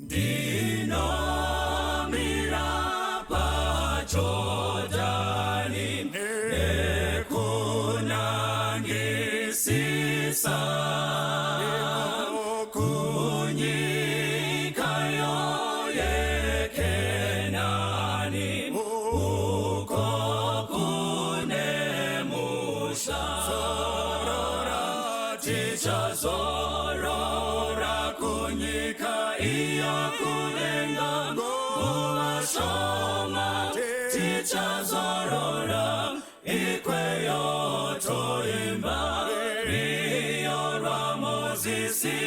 Ndinomira paJordani nekunangisisa kunyika yeKenani uko kune musha. Tichazorora kunyika iyo kudenga nguva shoma. Tichazorora ikweyo toimba rwiyo rwaMozisi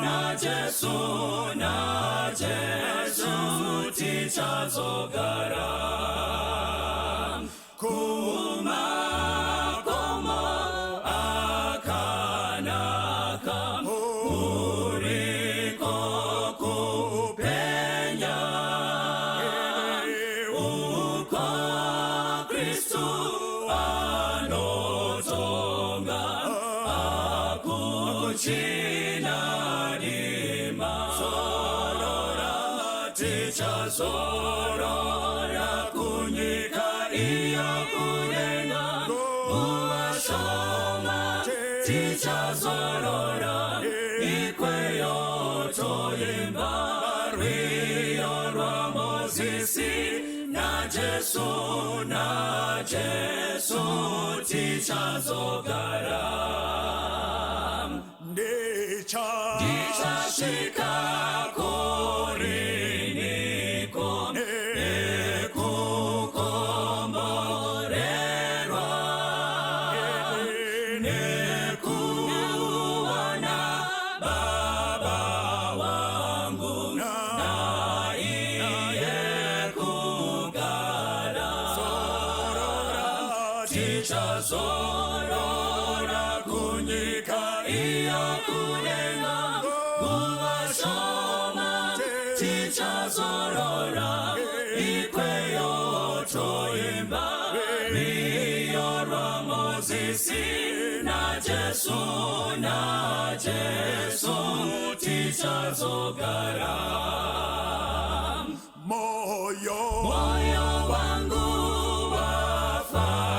naJesu, naJesu. Tichazogara kumakomo akanaka kuriko kupenya uko Kristu anotonga, hakuchina rima. Tichazorora kunyika iyo kudenga nguva shoma. Tichazorora ikweyo toimba rwiyo rwaMozisi naJesu, naJesu. Tichazogara Ndicha Ndichasvika kuriniko nekukomborerwa nekuwana Baba wangu naiye kugara. Tichazorora kunyika iyo kudenga nguva shoma. Tichazorora ikweyo toimba rwiyo rwaMozisi naJesu, naJesu. Tichazogara Moyo Moyo wangu wafarira,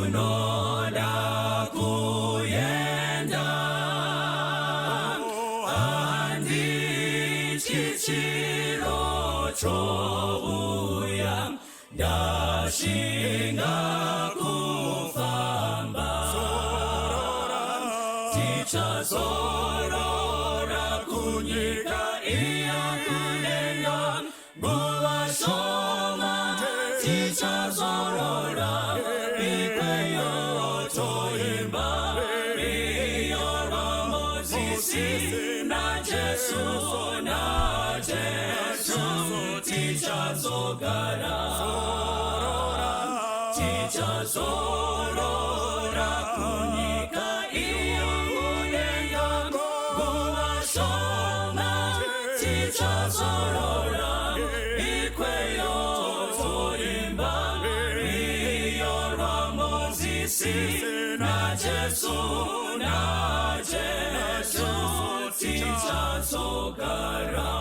unoda kuenda. Handityi chiro chouya, ndashinga kufamba. Tichazorora kunyika iya kudenga nguva shoma. Tichazorora ikweyo toimba rwiyo rwaMozisi naJesu, naJesu. Tichazogara, tichazorora kunyika iyo kudenga nguva shoma. Tichazorora ikweyo toimba rwiyo rwaMozisi naJesu, naJesu. Tichazogara.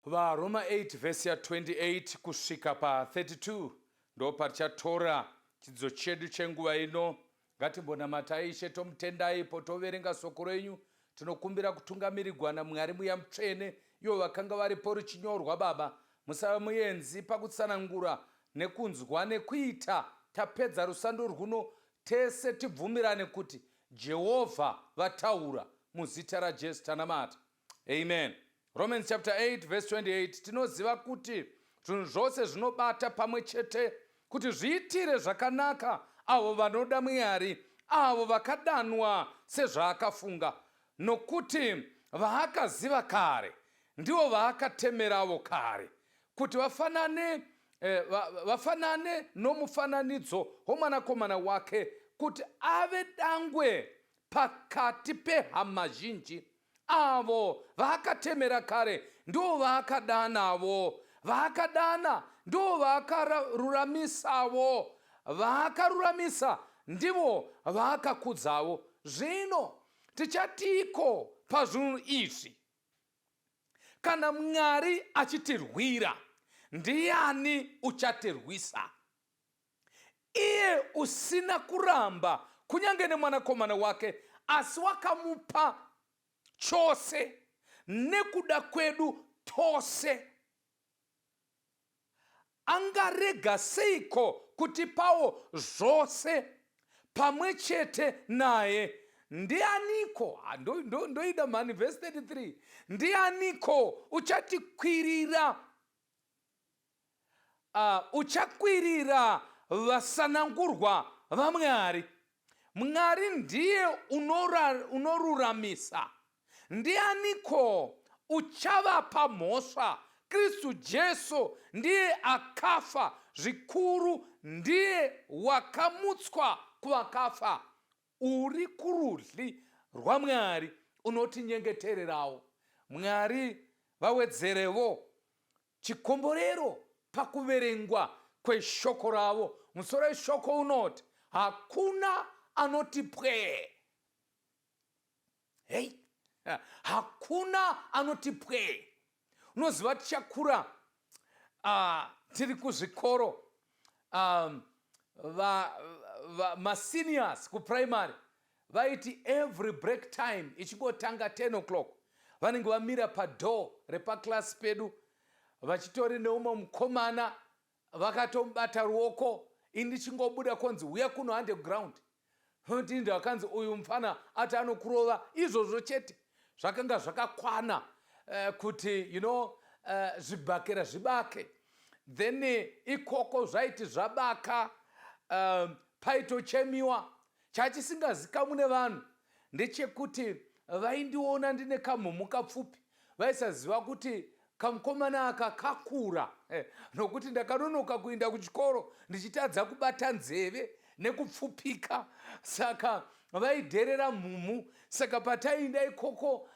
VaRoma 8 vhesi ya28 kusvika pa32 ndo patichatora chidzidzo chedu chenguva ino. Ngatimbonamatai Ishe, tomutendai potoverenga soko renyu. Tinokumbira kutungamirirwa naMwari Muya Mutsvene, ivo vakanga varipo richinyorwa. Baba, musava muenzi pakutsanangura nekunzwa nekuita. Tapedza rusando rwuno tese tibvumirane kuti Jehovha vataura. Muzita raJesu tanamata, amen. Romans chapter 8 verse 28: Tinoziva kuti zvinhu zvose zvinobata pamwe chete kuti zviitire zvakanaka avo vanoda Mwari, avo vakadanwa sezvaakafunga. Nokuti vaakaziva kare, ndivo vaakatemerawo kare kuti vafanane nomufananidzo womwanakomana wake, kuti ave dangwe pakati pehama zhinji. Avo vaakatemera kare, ndivo vaakadanavo; vaakadana, ndivo vaakaruramisawo. Vaakaruramisa ndivo vaakakudzawo. Zvino tichatiiko pazvinhu izvi? Kana Mwari achitirwira, ndiani uchatirwisa? Iye usina kuramba kunyange neMwanakomana wake, asi wakamupa chose nekuda kwedu tose, angarega seiko kutipawo zvose pamwe chete naye? Ndianiko, ndoida mhani, vhesi 33, ndianiko uchatikwirira, uchakwirira vasanangurwa vaMwari? Mwari ndiye unoruramisa. Ndianiko uchavapa mhosva? Kristu Jesu ndiye akafa, zvikuru ndiye wakamutswa kuvakafa, uri kurudyi rwaMwari, unotinyengetererawo. Mwari vawedzerevo chikomborero pakuverengwa kweshoko ravo. Musoro weshoko unoti, "Hakuna anoti pwee." Hei, hakuna anoti pwee. Unoziva, tichakura tiri kuzvikoro, maseniors kuprimary vaiti every break time ichingotanga 10 o'clock, vanenge vamira padoor repaclass pedu, vachitori neumwe mukomana vakatomubata ruoko. Indichingobuda, konzi, "Uya kuno underground." Tinda akanzi, "Uyu mufana ati anokurova." Izvozvo chete zvakanga zvakakwana kuti zvibhakera zvibake. Then ikoko zvaiti zvabaka, paitochemiwa. Chachisingazikamwi nevanhu ndechekuti vaindiona ndine kamhumu kapfupi, vaisaziva kuti kamukomana aka kakura, nokuti ndakanonoka kuenda kuchikoro ndichitadza kubata nzeve nekupfupika. Saka vaidherera mhumu. Saka pataienda ikoko,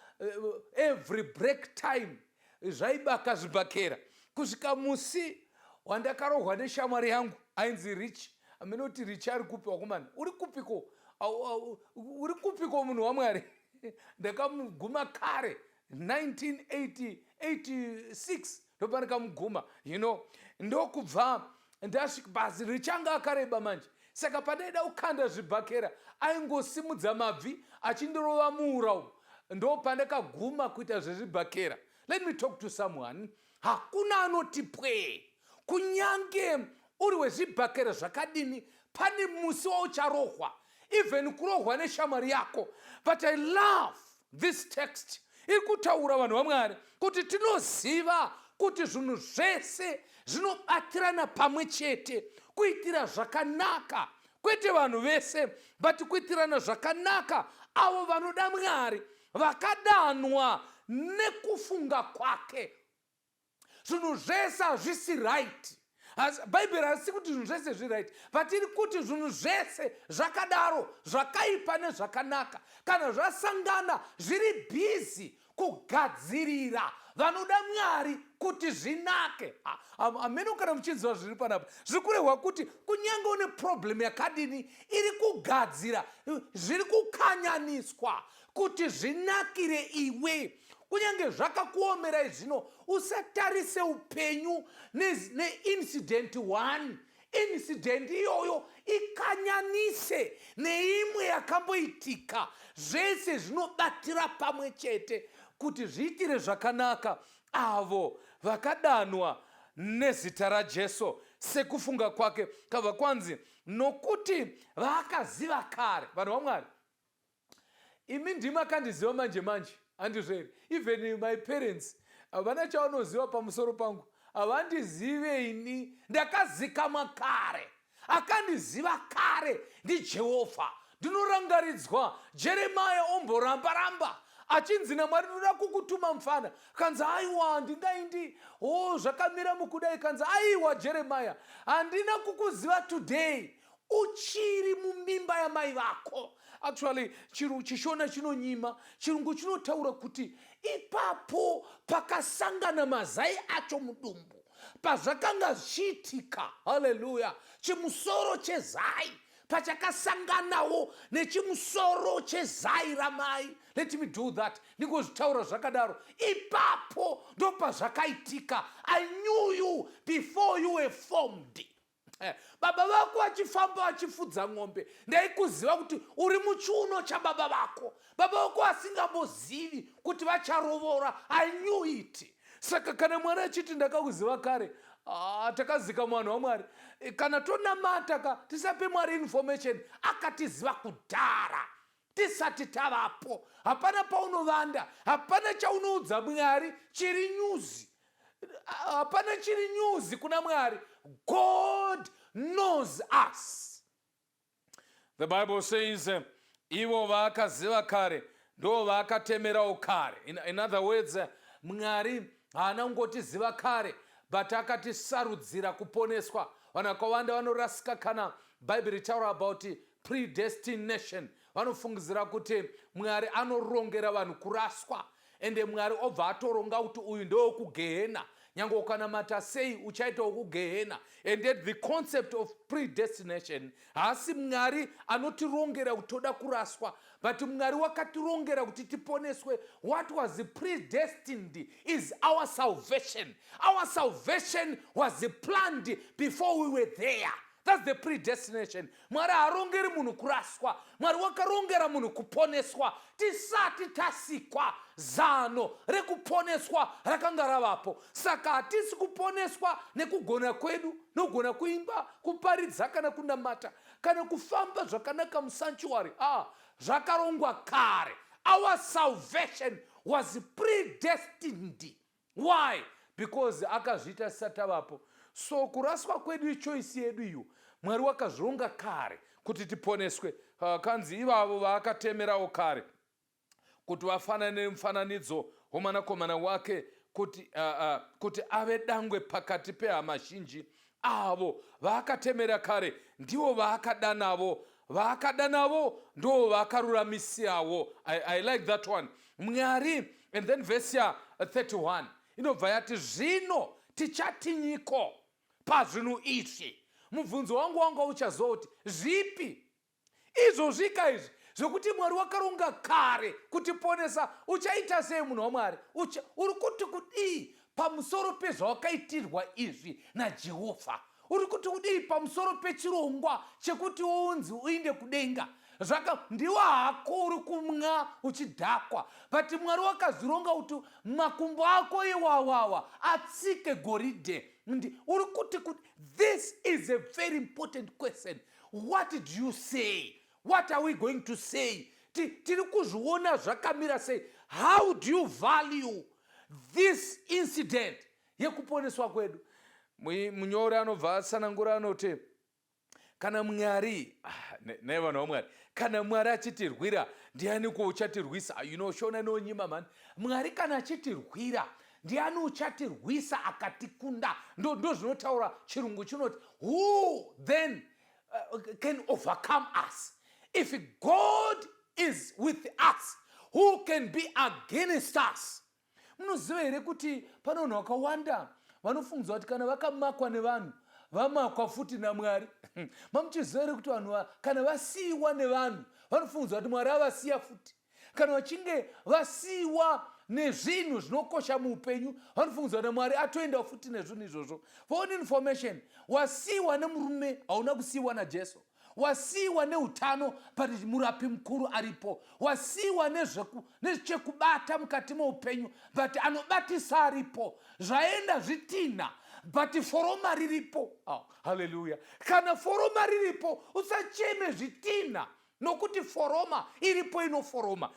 every break time zvaibaka zvibhakera, kusvika musi wandakarohwa neshamwari yangu ainzi Rich. Aminoti Rich ari kupi? Wakomana, uri kupiko? Uri kupiko, munhu waMwari? Ndakamuguma kare 1986, ndopanikamuguma. Ndokubva ndasvika basi, Richanga akareba manje. Saka pandaida kukanda zvibhakera, aingosimudza mabvi achindirova muura umu. Ndo pandakaguma kuita zvezvibhakera. Let me talk to someone. Hakuna anoti pwee. Kunyange uri wezvibhakera zvakadini, pane musi waucharohwa, even kurohwa neshamwari yako. But I love this text iri kutaura, vanhu vaMwari, kuti tinoziva kuti zvinhu zvese zvinobatirana pamwe chete kuitira zvakanaka, kwete vanhu vese, but kuitirana zvakanaka avo vanoda Mwari, vakadanwa nekufunga kwake. Zvinhu zvese hazvisi right. Bhaibheri harisi kuti zvinhu zvese zviri right, but iri kuti zvinhu zvese zvakadaro, zvakaipa nezvakanaka, kana zvasangana, zviri busy kugadzirira vanoda Mwari kuti zvinake. Hameno kana muchinzwa zviri panapa. Zviri kurehwa kuti kunyange une problem yakadini, iri kugadzira, zviri kukanyaniswa kuti zvinakire iwe. Kunyange zvakakuomerai zvino, usatarise upenyu neincident one. Incident iyoyo ikanyanise neimwe yakamboitika. Zvese zvinobatira pamwe chete kuti zviitire zvakanaka avo vakadanwa nezita raJesu sekufunga kwake. Kabva kwanzi, nokuti vaakaziva kare. Vanhu vaMwari, imi ndimi akandiziva manje manje, handizvo here? Even my parents havana chavanoziva pamusoro pangu, havandizive ini. Ndakazikamwa kare. Akandiziva kare ndiJehovha. Ndinorangaridzwa Jeremaya omboramba ramba, achinzi naMwari, "Ndoda kukutuma, mufana." Kanzi, "Aiwa, ndingaindi o zvakamira mukudai." Kanzi, "Aiwa, Jeremaya, handina kukuziva today, uchiri mumimba yamai vako." Actually, chiShona chinonyima. Chirungu chinotaura kuti ipapo pakasangana mazai acho mudumbu. Pazvakanga zvichiitika, haleluya, chimusoro chezai pachakasanganawo nechimusoro chezai ramai, let me do that, ndingozvitaura zvakadaro, ipapo ndopazvakaitika. I knew you before you were formed. Baba vako vachifamba vachifudza ng'ombe, ndaikuziva kuti uri muchiuno chababa vako, baba vako vasingambozivi kuti vacharovora. I knew it. Saka kana Mwari achiti, "Ndakakuziva kare," ah, takazika munhu waMwari. Kana tonamata ka, tisape Mwari information. Akatiziva kudhara tisati tavapo. Hapana paunovanda, hapana chaunoudza Mwari chiri news, hapana chiri news kuna Mwari. God knows us. The Bible says, ivo vaakaziva kare ndo vaakatemerawo kare. In other words, Mwari haana kungotiziva kare, but akatisarudzira kuponeswa. Vanhu vakawanda vanorasika kana Bhaibheri ritaura about predestination. Vanofungidzira kuti Mwari anorongera vanhu kuraswa, ende Mwari obva atoronga kuti uyu ndewekugehena, nyange ukanamata sei uchaita wokugehena. And yet the concept of predestination, haasi Mwari anotirongera kuti toda kuraswa, but Mwari wakatirongera kuti tiponeswe. What was predestined is our salvation. Our salvation was planned before we were there. That's the predestination. Mwari haarongeri munhu kuraswa, Mwari wakarongera munhu kuponeswa. Tisati tasikwa, zano rekuponeswa rakanga ravapo. Saka hatisi kuponeswa nekugona kwedu, nokugona kuimba, kuparidza, kana kunamata, kana kufamba zvakanaka musanctuary. Ah, zvakarongwa kare. Our salvation was predestined. Why? Because akazviita tisati tavapo. So kuraswa kwedu ichoice yedu iyo. Mwari wakazvironga kare kuti tiponeswe. Kanzi ivavo vaakatemerawo kare kuti vafanane nemufananidzo womwanakomana wake, kuti ave dangwe pakati pehama zhinji. Avo vaakatemera kare ndivo vaakadanavo, vaakadanavo ndo vaakaruramisirawo. I like that one. Mwari, and then vhesi ya31 inobva yati, "Zvino tichatinyiko pazvinhu izvi?" Mubvunzo wangu wanga uchazoti, zvipi izvozvika izvi zvokuti Mwari wakaronga kare kutiponesa? Uchaita sei, munhu waMwari? Uri kuti kudii pamusoro pezvawakaitirwa izvi naJehovha? Uri kuti kudii pamusoro pechirongwa chekuti unzi uinde kudenga? Zvaka ndiwo hako uri kumwa uchidhakwa, but Mwari wakazvironga kuti makumbo ako iwawawa atsike goridhe. Uri kuti this is a very important question. What do you say? What are we going to say? Tiri kuzviona zvakamira sei? How do you value this incident yekuponeswa kwedu? Munyori anobva atsanangura, anoti kana Mwari, ah, nevanhu vaMwari, kana Mwari achitirwira, ndiani ko uchatirwisa? Shona inonyima mani. Mwari kana achitirwira, ndiani uchatirwisa akatikunda? Ndo zvinotaura chirungu, chinoti, "Who then can overcome us? If God is with us, who can be against us?" Munoziva here kuti pane vanhu vakawanda vanofungidzwa kuti kana vakamakwa nevanhu, vamakwa futi naMwari? Mamuchiziva here kuti vanhu kana vasiyiwa nevanhu, vanofungidzwa kuti Mwari avasiya futi? Kana vachinge vasiyiwa nezvinhu zvinokosha muupenyu, vanofungidzwa kuti Mwari atoenda futi nezvinhu izvozvo. For own information, wasiyiwa nemurume, hauna kusiyiwa naJesu. Wasiyiwa neutano, but murapi mukuru aripo. Wasiyiwa nezvechekubata mukati meupenyu, but anobatisa aripo. Zvaenda zvitina, but foroma riripo. Oh, haleluya! Kana foroma riripo, usacheme zvitina, nokuti foroma iripo, inoforoma.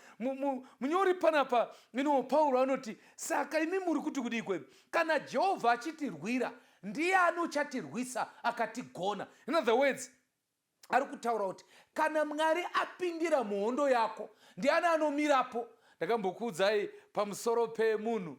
Munyori panapa ino Pauro anoti, saka imi muri kuti kudii kwemi? Kana Jehovha achitirwira, ndiani uchatirwisa akatigona? In other words, ari kutaura kuti kana Mwari apindira muhondo yako, ndiani anomirapo? Ndakambokuudzai pamusoro pemunhu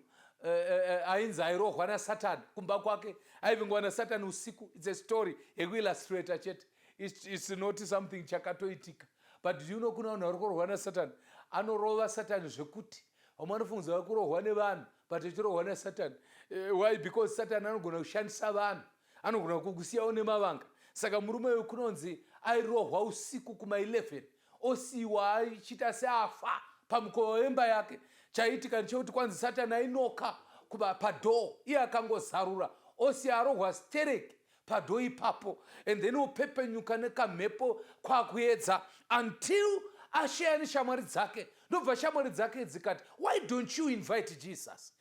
ainzi airohwa naSatani kumba kwake, aivingwa naSatani usiku. It's a story yekuillustrata chete. It's not something chakatoitika, but do you know kuna vanhu vari kurohwa naSatani? Anorova Satani zvekuti Vamwe vanofungidzira kurohwa nevanhu, but uchirohwa naSatani. Why? Because Satani anogona kushandisa vanhu, anogona kukusiyawo nemavanga. Saka murume uyu kunonzi airohwa usiku kuma11, osiyiwa achiita seafa pamukova wemba yake. Chaiitika ndechekuti kwanzi Satani ainoka kuba padoor, iye akangozarura, osiya arohwa stereki padoor ipapo, and then opepenyuka nekamhepo kwakuedza until asheya neshamwari dzake. Ndobva shamwari dzake dzikati, "Why don't you invite Jesus?"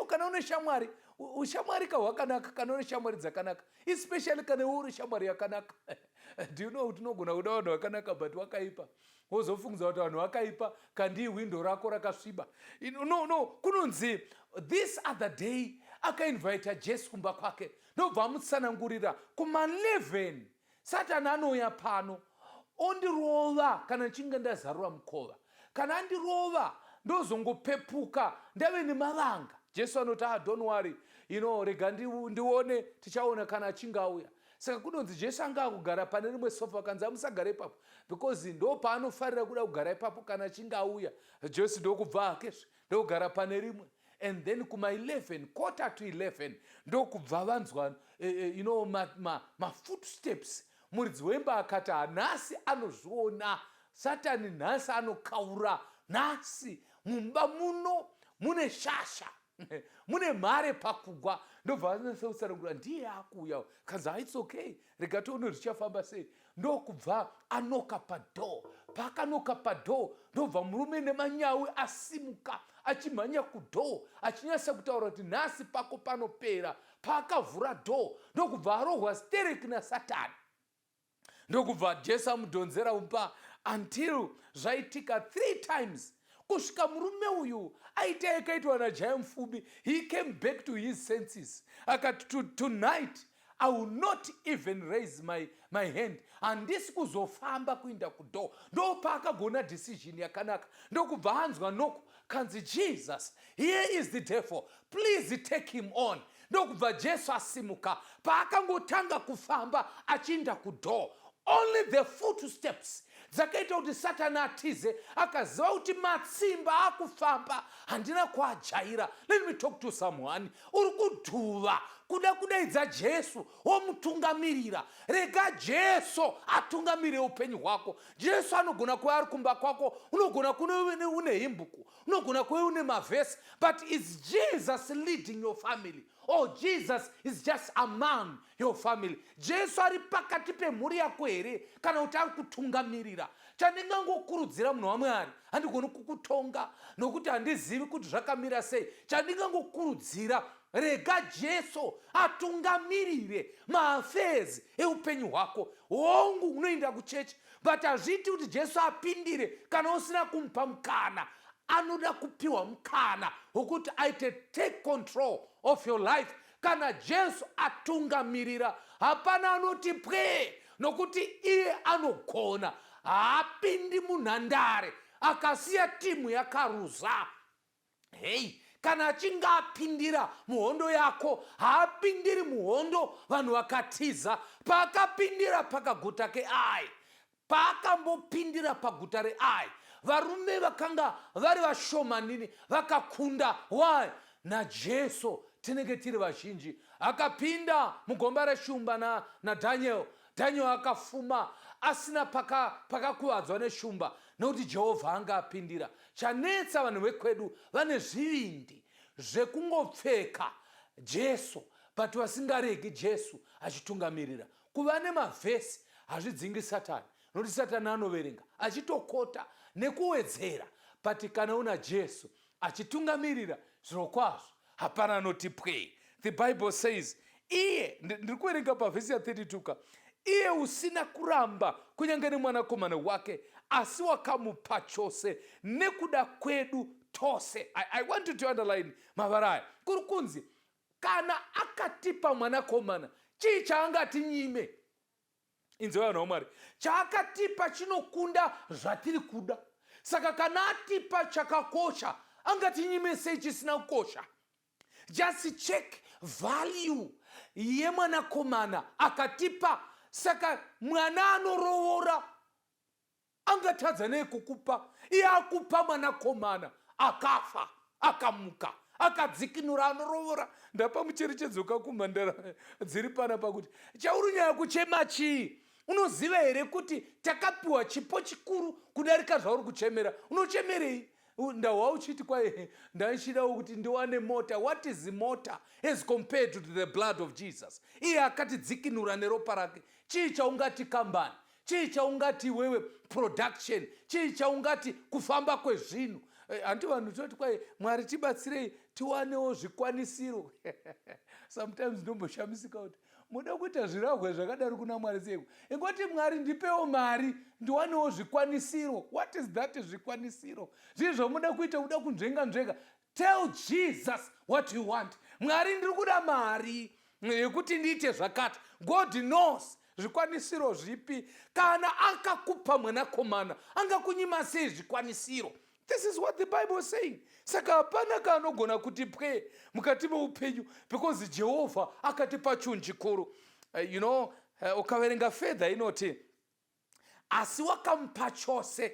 Kana une shamwari, ushamwari kahwakanaka. Kana une shamwari dzakanaka, especially kana iwe uri shamwari yakanaka. Do you know kuti unogona kuda vanhu vakanaka but wakaipa, wozofungidza kuti vanhu vakaipa kandii windo rako rakasviba? No, kunonzi this other day akainvita Jesu kumba kwake, ndobva amutsanangurira, kuma11 Satani anouya pano ondirova kana ndichinge ndazarura mukova. Kana andirova, ndozongopepuka ndave nemavanga. Jesu anoti, "Ah, don't worry, rega ndione, tichaona kana achinge auya." Saka kunonzi Jesu anga akugara pane rimwe sofa. Kanzi amusagara ipapo because ndo paanofarira kuda kugara ipapo kana achinge auya. Jesu ndokubva akezve, ndokugara pane rimwe, and then kuma11, quarter to 11, ndokubva vanzwa mafootsteps. Muridzi wemba akati, "Hanhasi anozviona Satani, nhasi anokaura, nhasi mumba muno mune shasha, mune mhare pakugwa." Ndobva anatsanangura, ndiye akuuya. Kanzi, "It's okay, rega tione zvichafamba sei." Ndokubva anoka padoor. Paakanoka padoor, ndobva murume nemanyawi asimuka achimhanya kudoor, achinyatsa kutaura kuti, "Nhasi pako panopera." Paakavhura door, ndokubva arohwa stereki naSatani. Ndokubva Jesu amudhonzera mumba until zvaitika three times, kusvika murume uyu aita yakaitwa najaya mupfumi. He came back to his senses, akati, "Tonight I will not even raise my hand. Handisi kuzofamba kuinda kudoor." Ndopaakagona decision yakanaka. Ndokubva anzwa knock. Kanzi, "Jesus, here is the devil, please take him on." Ndokubva Jesu asimuka. Paakangotanga kufamba achiinda kudoor, only the footsteps dzakaita kuti Satani atize. Akaziva kuti matsimba akufamba handina kuajaira. Let me talk to someone uri kudhuva kuda kudaidza Jesu womutungamirira. Rega Jesu atungamirire upenyu hwako. Jesu anogona kuva ari kumba kwako, unogona kuve une hymnbook, unogona kuve une mavhesi, but is Jesus leading your family or Jesus is just among your family? Jesu ari pakati pemhuri yako here, kana kuti ari kutungamirira? Chandingangokurudzira, munhu waMwari, handigoni kukutonga nokuti handizivi kuti zvakamira sei. Chandingangokurudzira, rega Jesu atungamirire maaffairs eupenyu hwako. Hongu, unoenda kuchechi, but hazviiti kuti Jesu apindire kana usina kumupa mukana. Anoda kupiwa mukana wekuti aite take control of your life. Kana Jesu atungamirira, hapana anoti pwee, nokuti iye anogona. Haapindi munhandare akasiya timu yakaruza. Hei, kana achinge apindira muhondo yako, haapindiri muhondo vanhu vakatiza. Paakapindira pakaguta keAi, paakambopindira paguta reAi, varume vakanga vari vashomanini vakakunda. Why? NaJesu tinenge tiri vazhinji. Akapinda mugomba reshumba naDaniel, Daniel akafuma asina pakakuvadzwa neshumba, nekuti Jehovha anga apindira. Chanetsa, vanhu vekwedu vane zvivindi zvekungopfeka Jesu, but vasingaregi Jesu achitungamirira. Kuva nemavhesi hazvidzingi Satani, nokuti Satani anoverenga achitokota nekuwedzera. But kana una Jesu achitungamirira, zviro kwazvo hapana anoti pwei. The Bible says, iye, ndiri kuverenga pavhesi ya32 ka, "Iye usina kuramba kunyange nemwanakomana wake, asi wakamupa chose nekuda kwedu tose." I want you to underline mavara aya. Kuri kunzi kana akatipa mwanakomana, chii chaangatinyime? Inzwa, vanhu vaMwari, chaakatipa chinokunda zvatiri kuda. Saka kana atipa chakakosha, angatinyime sei chisina kukosha? Just check value yemwanakomana akatipa. Saka mwana anoroora angatadza nei kukupa? Iye akupa mwanakomana akafa. Akamuka, akadzikinura anorovora. Ndapa mucherechedzo kakumhandara dziri panapa kuti chauri nyaya kuchema chii? Unoziva here kuti takapiwa chipo chikuru kudarika zvauri kuchemera? Unochemerei? Ndahwa uchiti kwai ndaichidawo kuti ndiwane mota. What is mota as compared to the blood of Jesus? Iye akatidzikinura neropa rake. Chii chaungati kambani? Chii chaungati iwewe production? Chii chaungati kufamba kwezvinhu? Handi vanhu tinoti kwai Mwari tibatsirei tiwanewo zvikwanisiro. Sometimes ndomboshamisika kuti muda kuita zvirahwe zvakadaro kuna Mwari seiko? Ingoti, "Mwari, ndipewo mari ndiwanewo zvikwanisiro." What is that zvikwanisiro? Zvii zvamuda kuita? Kuda kunzvenga nzvenga. Tell Jesus what you want. "Mwari, ndiri kuda mari yekuti ndiite zvakati." God knows zvikwanisiro zvipi. Kana akakupa mwanakomana, angakunyima sei zvikwanisiro? This is what the Bible is saying. Saka hapana kaanogona kuti pwe mukati meupenyu because Jehovha akatipa chinhu chikuru. Ukaverenga fedha inoti, "Asi wakamupa chose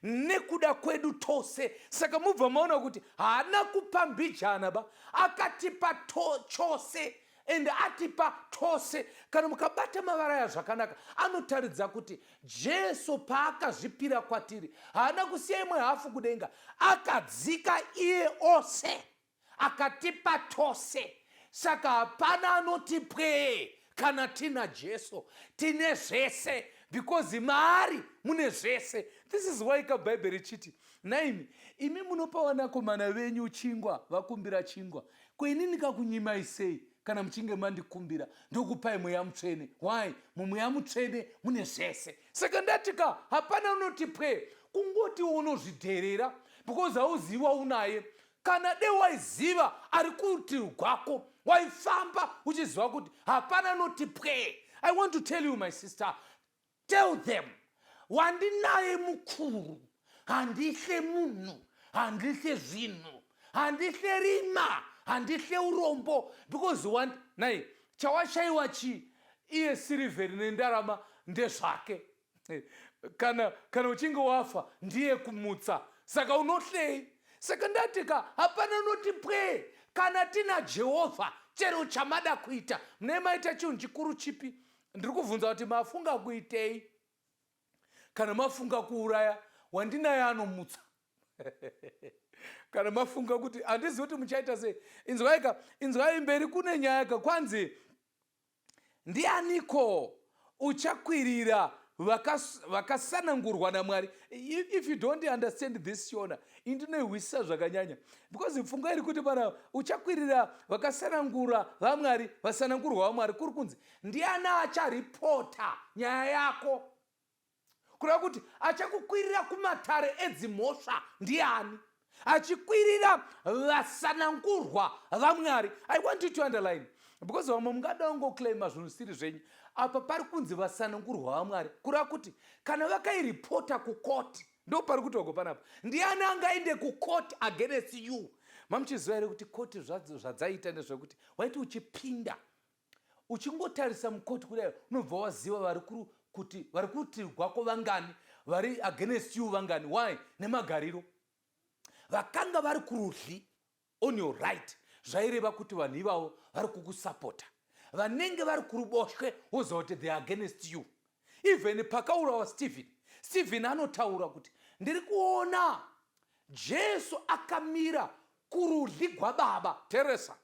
nekuda kwedu tose." Saka mubva maona kuti haana kupa mbijana ba, akatipa chose and atipa tose. Kana mukabata mavara aya zvakanaka, anotaridza kuti Jesu paakazvipira kwatiri, haana kusiya imwe hafu kudenga. Akadzika iye ose, akatipa tose. Saka hapana anoti pwee kana tina Jesu. Tine zvese because maari mune zvese. This is why kabhaibheri chiti, "Naimi imi munopa vanakomana venyu chingwa vakumbira chingwa, ko inini kakunyimai sei kana muchinge mandikumbira ndokupai Mweya Mutsvene?" Why? Mumweya Mutsvene mune zvese. Saka ndatika hapana unoti pwe. Kungoti unozvidherera because hauziva unaye. Kana de waiziva ari kurutivi gwako, waifamba uchiziva kuti hapana noti pwe. I want to tell you, my sister, tell them, "Wandinaye mukuru. Handihle munhu, handihle zvinhu, handihle rima, handihle urombo because want nai." Chawashayiwa chii? Iye sirivheri nendarama ndezvake. Kana uchinge wafa, ndiye kumutsa. Saka unohlei? Saka ndatika hapana noti pwe kana tina Jehovha. Chero chamada kuita, mune maita chinhu chikuru chipi? Ndiri kubvunza kuti mafunga kuitei? Kana mafunga kuuraya, wandinaye anomutsa. Kana mafunga kuti, handizivi kuti muchaita sei. Inzwaika, inzwai, mberi kune nyaya ka. Kwanzi, "Ndianiko uchakwirira vakasanangurwa naMwari?" If you don't understand this Shona, indinoihwisisa zvakanyanya because pfungwa iri kuti pana uchakwirira vakasanangura vaMwari, vasanangurwa vaMwari, kuri kunzi ndiani acharipota nyaya yako? Kureva kuti achakukwirira kumatare edzimhosva ndiani achikwirira vasanangurwa vaMwari? I want you to underline because vamwe mungada kungoclaima zvinhu zvisiri zvenyu. Apa pari kunzi vasanangurwa vaMwari, kureva kuti kana vakairipota kukoti, ndo pari kutoko panapa. Ndiani angaende kukoti against you? Mamuchiziva here kuti koti zvadzaita ndezvekuti waiti uchipinda, uchingotarisa mukoti kudai, unobva waziva vari kuti vari kurutivi rwako vangani, vari against you vangani? Why? Nemagariro. Vakanga vari kurudyi, on your right, zvaireva kuti vanhu ivavo vari kukusapota. Vanenge vari kuruboshwe, woziva kuti they are against you. Even pakaurawa Stephen, Stephen anotaura kuti, "Ndiri kuona Jesu akamira kurudyi gwababa." Teresa,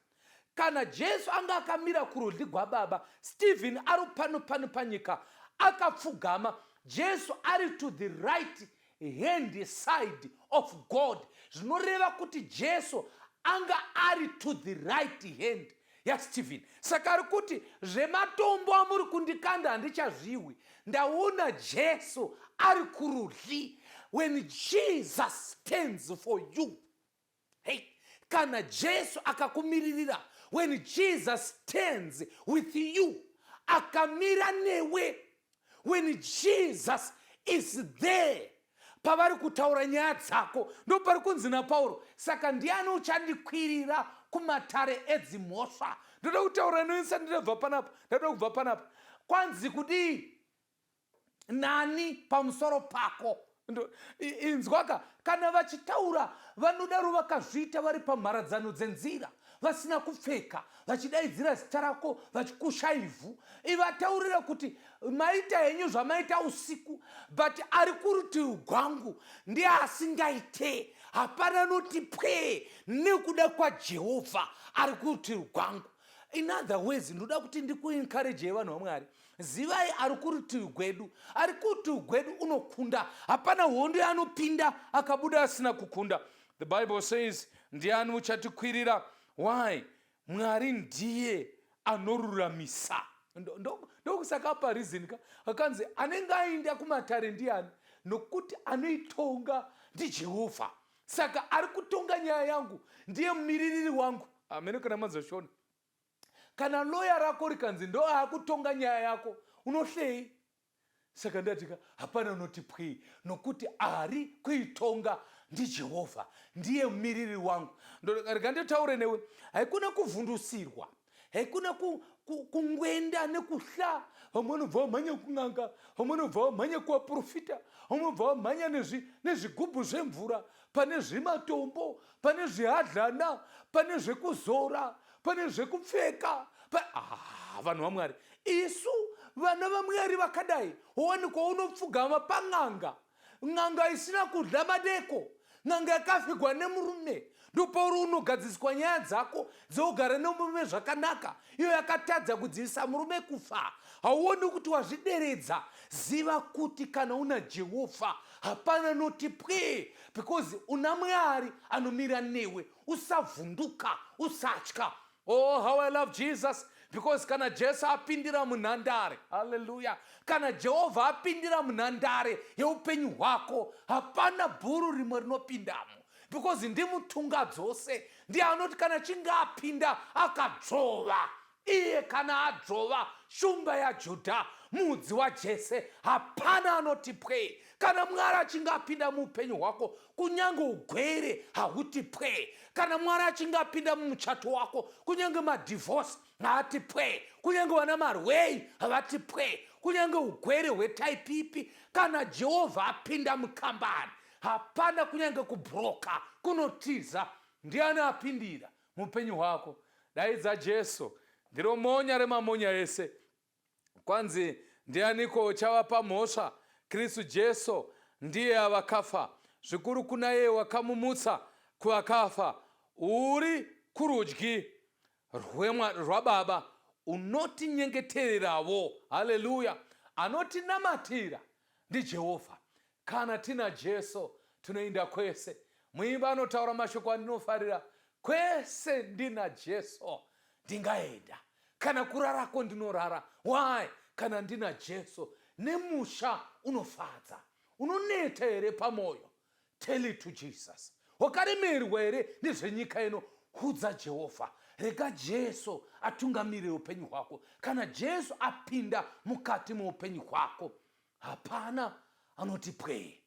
kana Jesu anga akamira kurudyi gwababa, Stephen ari pano pano panyika akapfugama, Jesu ari to the right hand side of God. Zvinoreva kuti Jesu anga ari to the right hand yaStephen. Saka ari kuti, "Zvematombo amuri kundikanda handichazviwi. Ndaona Jesu ari kurudyi." When Jesus stands for you, hey, kana Jesu akakumiririra, when Jesus stands with you, akamira newe, when Jesus is there pavari kutaura nyaya dzako, ndo pari kunzi naPauro, "Saka ndiani uchandikwirira kumatare edzimhosva?" Ndoda kutaura noisa ndinobva panapa, ndada kubva panapa. Kwanzi kudii? Nani pamusoro pako? Inzwaka, kana vachitaura vanodaro vakazviita vari pamharadzano dzenzira, vasina kupfeka, vachidaidzira zita rako, vachikusha ivhu. Ivataurira kuti maita henyu zvamaita usiku, but ari kurutivi gwangu ndiye asingaite. Hapana noti pwee nekuda kwaJehovha ari kurutivi gwangu. In other words, ndoda kuti ndikuencouragei, vanhu vaMwari. Zivai ari kurutivi gwedu. Ari kurutivi gwedu unokunda. Hapana hondo yaanopinda akabuda asina kukunda. The Bible says, "Ndiani uchatikwirira?" Why? Mwari ndiye anoruramisa. Ndokusaka apa reason ka akanzi anenge aenda kumatare ndiani? Nokuti anoitonga ndiJehovha. Saka ari kutonga nyaya yangu ndiye mumiririri wangu. Amene. Kana mazoshona, kana loya rako rikanzi ndo aakutonga nyaya yako, unohlei? Saka ndatika hapana unoti pwii, nokuti ari kuitonga ndiJehovha, ndiye mumiriri wangu. Rega nditaure newe, haikuna kuvhundusirwa, haikuna kungwenda nekuhla. Vamwe vanobva vamhanya kun'anga, vamwe vanobva vamhanya kuvaprofita, vamwe vanobva vamhanya nezvigubhu zvemvura, pane zvimatombo, pane zvihadlana, pane zvekuzora, pane zvekupfeka. Ah, vanhu vaMwari, isu vana vaMwari vakadai, wowanikwa unopfugama pan'anga, n'anga isina kudya madeko, n'anga yakafigwa nemurume. Ndopauri unogadziswa nyaya dzako dzeugara nemurume zvakanaka, iyo yakatadza kudzivisa murume kufa. Hauoni kuti wazvideredza? Ziva kuti kana una Jehovha hapana noti pwee, because una Mwari anomira newe. Usavhunduka, usatya. Oh, how I love Jesus, because kana Jesu apindira munhandare, halleluya, kana Jehovha apindira munhandare yeupenyu hwako, hapana bhuru rimwe rinopindamo, because ndimutunga dzose. Ndiye anoti kana chinge apinda akadzvova, iye kana adzvova, Shumba yaJudha, mudzi waJese, hapana anoti pwee. Kana Mwari achinge apinda muupenyu hwako, kunyange ugwere hahuti pwee. Kana Mwari achinge apinda mumuchato wako, kunyange madivorce haati pwee, kunyange vana marwei havati pwee, kunyange ugwere hwetype ipi. Kana Jehovha apinda mukambani, hapana, kunyange kubroka kunotiza. Ndiani apindira muupenyu hwako? Daidza Jesu, ndiro monya remamonya ese. Kwanzi, "Ndianiko uchavapa mhosva? Kristu Jesu ndiye avakafa, zvikuru kuna iye wakamumutsa kuvakafa, uri kurudyi rwaBaba, unotinyengetererawo." Haleluya! Anotinamatira ndiJehovha. Kana tina Jesu tinoenda kwese. Muimba anotaura mashoko andinofarira: "Kwese ndina Jesu ndingaenda, kana kurarako ndinorara." Why? Kana ndina Jesu nemusha unofadza. Unoneta here pamwoyo? Tell it to Jesus. Wakaremerwa here nezvenyika ino? Hudza Jehovha. Rega Jesu atungamirire upenyu hwako. Kana Jesu apinda mukati meupenyu hwako, hapana anoti pwee.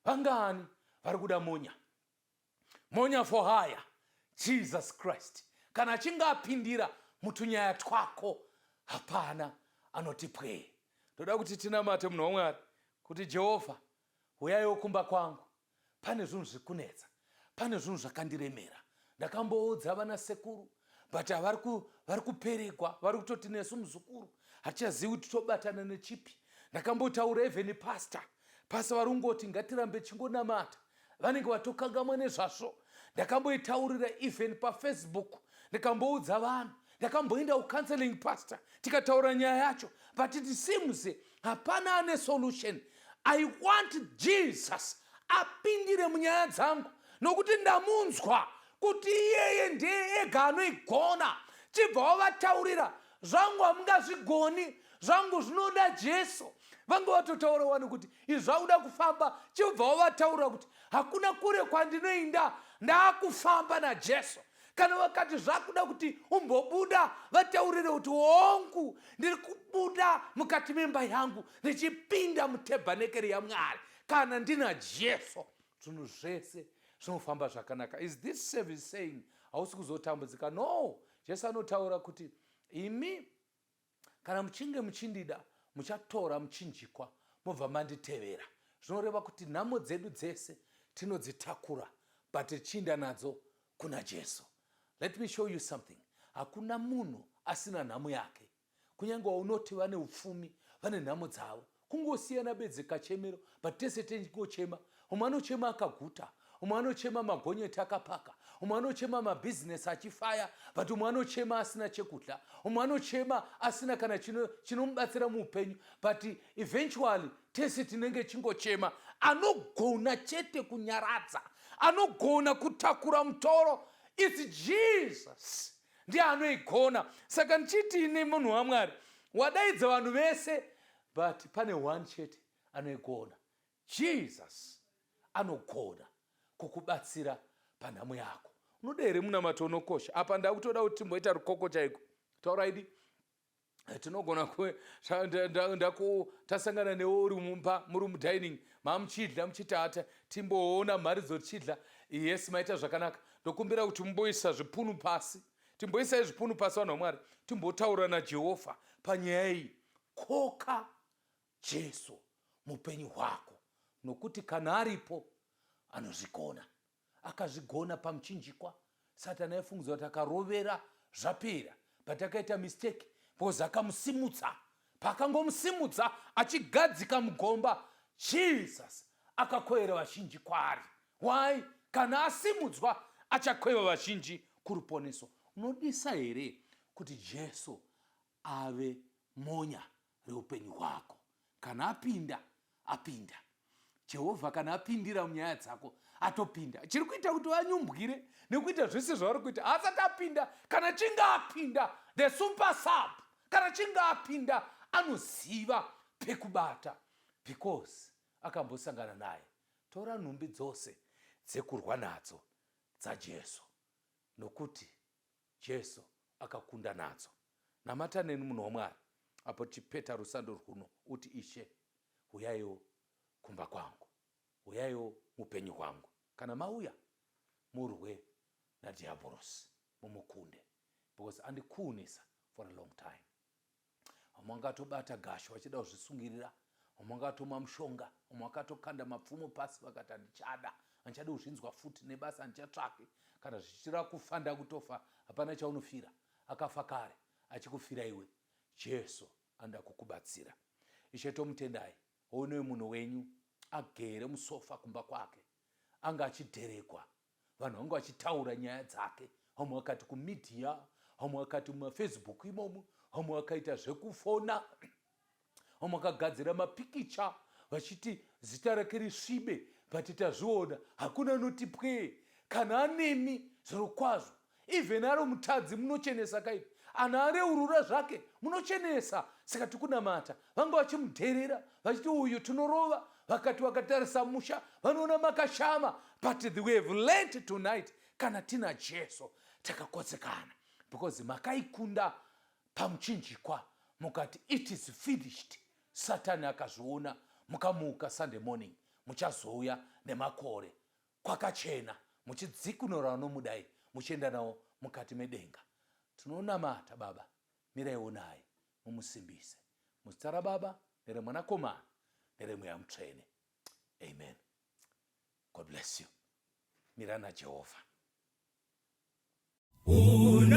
Vangani vari kuda monya, monya for hire? Jesus Christ kana achinge apindira mutunyaya twako, hapana anoti pwee. Ndoda kuti tinamate, munhu waMwari, kuti Jehovha, uyaiwo kumba kwangu. Pane zvinhu zviri kunetsa, pane zvinhu zvakandiremera. Ndakamboudza vana sekuru, but vari kuperegwa, vari kutoti nesu muzukuru hatichazivi kuti tobatana nechipi. Ndakambotaura even pastor, pastor vari kungoti ngatirambe chingonamata, vanenge vatokangamwa nezvazvo. Ndakamboitaurira even paFacebook, ndikamboudza vanhu, ndakamboenda kucounseling, pastor, tikataura nyaya yacho, but it seems hapana ane solution. I want Jesus apindire munyaya dzangu, nokuti ndamunzwa kuti iyeye ndiye ega anoigona. Chibva wavataurira, "Zvangu hamungazvigoni, zvangu zvinoda Jesu." Vange vatotaura wani kuti izvi zvakuda kufamba. Chibva wavataurira kuti hakuna kure kwandinoinda, ndaakufamba naJesu. Kana vakati zvakuda kuti umbobuda, vataurire kuti hongu, ndiri kubuda mukati memba yangu ndichipinda mutebhanekeri yaMwari. Kana ndina Jesu, zvinhu zvese zvinofamba zvakanaka. Is this service saying hausi kuzotambudzika? No. Jesu anotaura kuti imi kana muchinge muchindida, muchatora muchinjikwa mobva manditevera. Zvinoreva kuti nhamo dzedu dzese tinodzitakura but tichiinda nadzo kuna Jesu. Let me show you something. Hakuna munhu asina nhamo yake. Kunyange waunoti vane upfumi vane nhamo dzavo. Kungosiyana bedzi kachemero but tese tingochema. Umwe anochema akaguta, umwe anochema magonyeti akapaka, umwe anochema mabhizinesi achifaya but umwe anochema asina chekudya, umwe anochema asina kana chinomubatsira muupenyu but eventually tese tinenge chingochema. Anogona chete kunyaradza, anogona kutakura mutoro, it's Jesus ndiye anoigona. Saka ndichiti ini munhu waMwari, wadaidza vanhu vese but pane one chete anoigona. Jesus anogona kukubatsira panhamo yako. Unoda here munamato unokosha? Apa ndakutoda kuti timboita rukoko chaiko. Taura idi. Tinogona tasangana newe uri mumba muri mudining mamuchidya muchiti timboona mharidzo tichidya. Yes, maita zvakanaka. Ndokumbira kuti mumboisa zvipunu pasi. Timboisai zvipunu pasi vanhu vaMwari. Timbotaura naJehovha panyaya iyi. Koka Jesu mupenyu hwako nokuti kana aripo anozvigona. Akazvigona pamuchinjikwa. Satani aifungidzwa kuti akarovera zvapera but akaita mistake because akamusimudza. Paakangomusimudza achigadzika mugomba, Jesus akakwevera vazhinji kwaari. Why? Kana asimudzwa achakweva vazhinji kuruponeso. Unodisa here kuti Jesu ave monya reupenyu hwako? Kana apinda, apinda. Jehovha kana apindira munyaya dzako, atopinda. Chiri kuita kuti vanyumbwire nekuita zvese zvavari kuita, haasati apinda. Kana chinge apinda, the super sub, kana chinge apinda, anoziva pekubata because akambosangana naye. Tora nhumbi dzose dzekurwa nadzo dzaJesu, nokuti Jesu akakunda nadzo. Namata neni munhu waMwari apo tichipeta rusando rwuno uti, Ishe, huyaiwo kumba kwangu. Huyaiwo mupenyu hwangu. Kana mauya, murwe nadhiabhorosi mumukunde because andikuunisa for a long time. Vamwe vangatobata gasho vachida kuzvisungirira, vamwe vangatomwa mushonga, vamwe vakatokanda mapfumo pasi vakati handichada, handichadi kuzvinzwa futi nebasa handichatsvaki, kana zvichira kufa ndakutofa, hapana chaunofira. Akafa kare achikufira iwe. Jesu anoda kukubatsira. Ishe tomutendai, hounoi munhu wenyu agere musofa kumba kwake, anga achidherekwa, vanhu vanga vachitaura nyaya dzake, vamwe vakati kumedia, vamwe vakati mumafacebook imomo, vamwe vakaita zvekufona, vamwe vakagadzira mapikicha vachiti zita rake risvibe, but tazviona hakuna anoti pwee kana anemi zvirokwazvo. Even ari mutadzi munochenesa kaipi, ana areurura zvake munochenesa. Saka tikunamata, vanga vachimudherera vachiti uyu tinorova, vakati vakatarisa musha vanoona makashama, but we have learned tonight, kana tina Jesu takakotsekana, because makaikunda pamuchinjikwa mukati it is finished. Satani akazviona, mukamuka Sunday morning muchazouya nemakore kwakachena muchidzikinura vanomudai muchienda navo mukati medenga. Tinonamata Baba, miraiwo naye mumusimbise. Muzita raBaba nereMwanakomana nereMweya Mutsvene. Amen. God bless you. Mira naJehovha.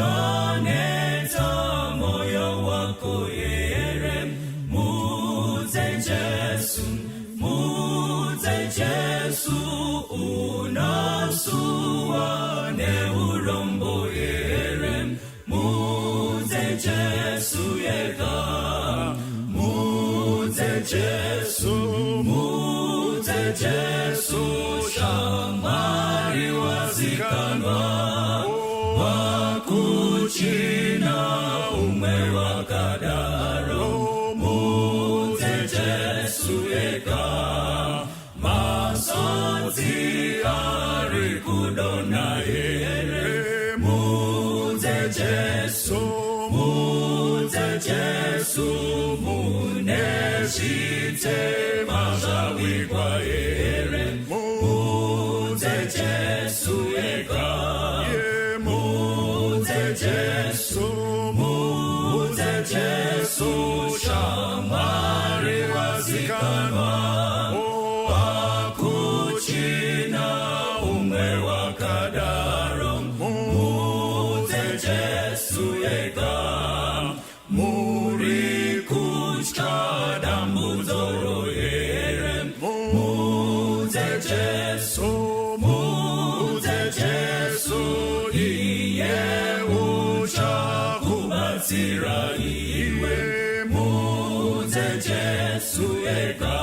Unaneta moyo wako here, mudze Jesu, mudze Jesu, unasuwa neurombo here, mudze Jesu yega, mudze Jesu, mudze Jesu, shamwari wazikanwa, wakuchina umwe wakadaro, mudze Jesu ega, masodzi ari kudonha here, mudze Jesu, mudze Jesu, mune zvitema zvawigwa here, mudze Jesu ega, mudze Jesu, mudze Jesu, shamwari wazikanwa. ega.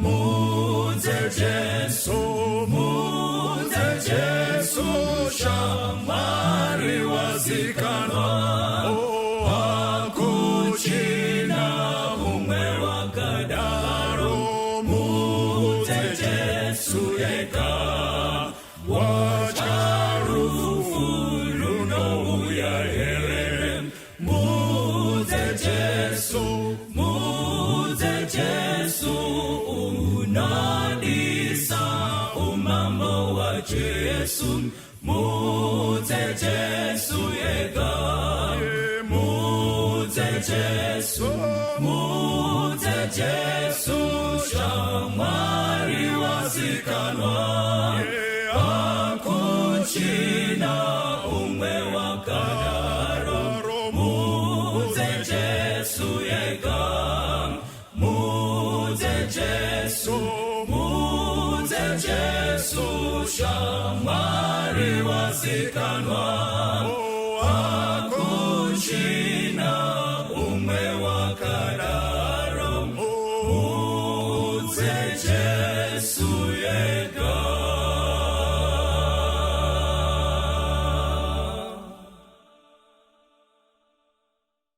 Mudze Jesu, mudze Jesu, shamwari wazikanwa. Hakuchina umwe wakadaro, mudze Jesu ega. Watya rufu runouya here? Mudze Jesu, mudze Jesu, unodisa umambo waJesu. Mudze Jesu ega. Mudze Jesu, mudze Jesu, shamwari wazikanwa. Hakuchina umwe wakadaro, mudze Jesu ega. Mudze Jesu, mudze Jesu, shamwari wazikanwa. Hakuchina umwe wakadaro, mudze Jesu.